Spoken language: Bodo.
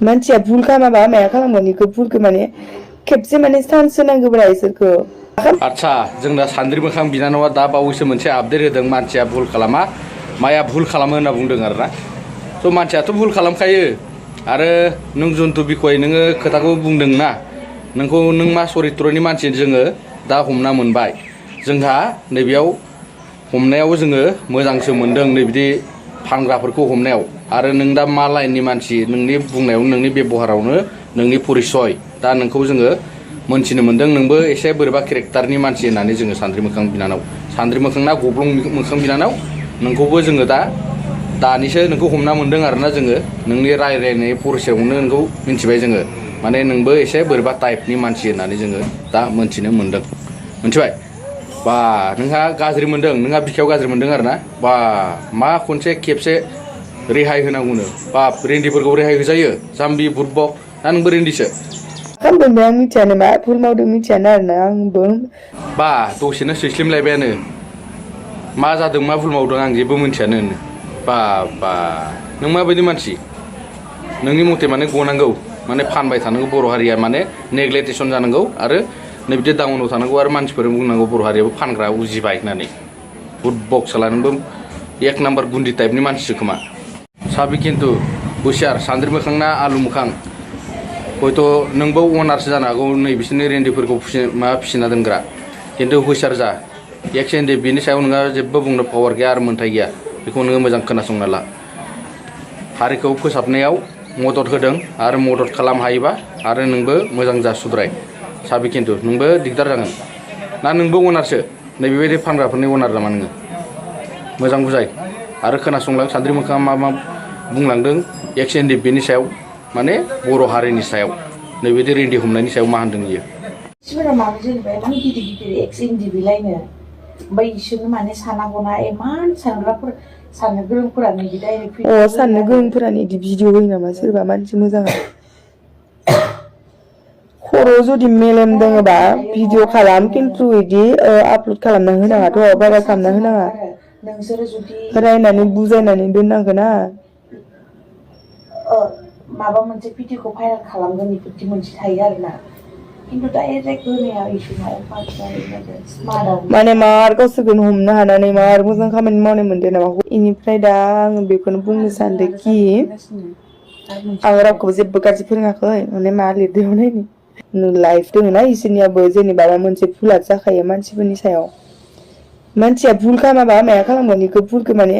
मानसिया भुल खालामाबा माया खालामगोन बेखौ भुलखौ माने खेबसे माने चान्स होनांगौब्रा इसोरखौ आच्छा जोंना सान्द्रि मोखां बिनानावा दा बावैसो मोनसे आपडेट होदों मानसिया भुल खालामा माया भुल खालामो होनना बुंदों आरोना स' मानसियाथ' भुल खालामखायो आरो नों जन्थु बिखय नोङो खोथाखौ बुंदों ना नोंखौ नों मा चरित्रनि मानसि जोङो दा हमना मोनबाय जोंहा नैबेयाव हमनायाव जोङो मोजांसो मोनदों नैबिदि फानग्राफोरखौ हमनायाव आरो नों दा मा लाइननि मानसि नोंनि बुंनायाव नोंनि बेबहारावनो नोंनि परिचय दा नोंखौ जोङो मोनथिनो मोनदों नोंबो एसे बोरैबा केरेक्टारनि मानसि होननानै जोङो सान्द्रि मोखां बिनानाव सान्द्रि मोखां ना गब्लं मोखां बिनानाव नोंखौबो जोङो दानिसो नोंखौ हमना मोनदों आरोना जोङो नोंनि रायज्लायनाय परिचयखौनो नोंखौ मिन्थिबाय जोङो माने नोंबो एसे बोरैबा टाइपनि मानसि होननानै जोङो दा मोनथिनो मोनदों मिन्थिबाय बा नोंहा गाज्रि मोनदों नोंहा बिखायाव गाज्रि मोनदों आरोना बा मा खनसे खेबसे रेहाय होनांगौनो बाप रेन्डिफोरखौ रेहाय होजायो जाम्बि बुरबक ना नोंबो रेन्डिसो खालामदों आं मिथियानो मा भुल मावदों मिथियानो आरोना आंबो बा दसेनो सैस्लिमलायबायानो मा जादों मा भुल मावदों आं जेबो मिथियानो बा नों माबायदि मानसि नोंनि मथे माने गनांगौ माने फानबाय थानांगौ बर' हारिया माने नेग्लेक्टेसन जानांगौ आरो नैबिदि डाउनाव थानांगौ आरो मानसिफोर बुंनांगौ बर' हारियाबो फानग्रा उजिबाय होननानै बुरबक साला नोंबो एक नाम्बार गुन्दि टाइपनि मानसिसो खोमा साबि खिन्थु हुसियार सान्द्रि मोखां ना आलु मोखां हयथ' नोंबो अनारसो जानो हागौ नै बिसोरनि रेन्डिफोरखौ फिसिना दोनग्रा खिन्थु हुसियार जा एक सेकेन्ड बिनि सायाव नोंहा जेबो बुंनो पावार गैया आरो मोन्थाय गैया बेखौ नोङो मोजां खोनासंना ला हारिखौ फोसाबनायाव मदद होदों आरो मदद खालाम हायोबा आरो नोंबो मोजां जा सुद्राय साबि खिन्थु नोंबो दिगदार जागोन ना नोंबो अनारसो नैबेबायदि फानग्राफोरनि अनार नामा नोङो मोजां बुजाय आरो खोनासंलां सान्द्रि मोखाङा मा बुंलांदों एक सेकेन्ड बेनि सायाव माने बर' हारिनि सायाव नैबेदि रेन्डि हमनायनि सायाव मा होनदों बियो मानसिफोरा मानो जेनेबा इमान गिदिर गिदिर एक्सिं दिबिलायनो ओमफ्राय इसोरनो माने सानांगौना इमान सानग्राफोर साननो गोरोंफोरानो बिदि डाइरेक्ट साननो गोरोंफोरानो बिदि भिडिअ होयो नामा सोरबा मानसि मोजाङा खर' जुदि मेलेम दङबा भिडिअ खालाम खिन्थु बिदि आपल'ड खालामना होनाङाथ' भाइरेल खालामना होनाङा नोंसोरो जुदि रायनानै बुजायनानै दोननांगोन ना माबा मोनसे भिडिअखौ भाइरेल खालामगोन बेफोरदि मोनसे थायो आरोना खिन्थु डाइरेक्ट होनाया इसोरनाव माने मार गावसोरखौनो हमनो हानानै मार मोजां खामानि मावनाय मोनदों नामा बेनिफ्राय दा आङो बेखौनो बुंनो सानदों कि आं रावखौबो जेबो गाज्रि फोरोङाखै माने मा लिरदों नायनि लाइफ दङ ना इसोरनियाबो जेनेबा माबा मोनसे भुला जाखायो मानसिफोरनि सायाव मानसिया भुल खालामाबा माया खालामगोन बेखौ भुलखौ माने